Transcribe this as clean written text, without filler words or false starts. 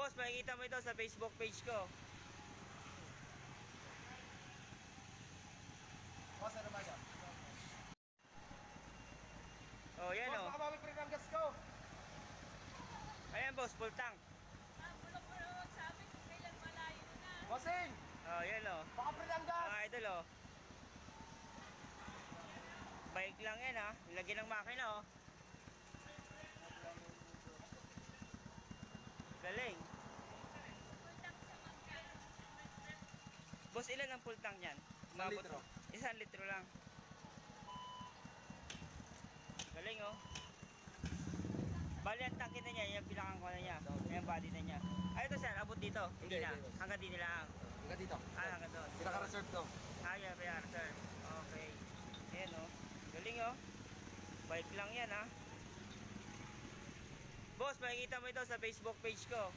Boss, makikita mo ito sa Facebook page ko. Boss, ano ba siya? Oh, yan Boss, oh. baka mami pre ng gas ko. Ayan boss, full tank. Ah, bulok-bulok sabi kung kailan malayo na. Bossing! Oh, yan oh. Baka pre ng gas! Mga idol oh. Bike lang yan ha. Lagyan ng makina oh. Galing. Full tank siya magkano. Boss, ilan ang full tank niyan? Isang Umabot- litro. 1 litro lang. Galing oh. Bali, ang tangke na niya, yung pinakang na niya. Yung body na niya. Ay, ito sir, abot dito. Hindi Hindi, na. hindi, boss. Hanggang dito lang. Hanggang dito. Ah, hanggang doon. Pinaka-reserve to. Ah, yeah, yeah, sir. Okay. Ayan, oh. Galing, oh. Bike lang yan, ah. Boss, makikita mo ito sa Facebook page ko.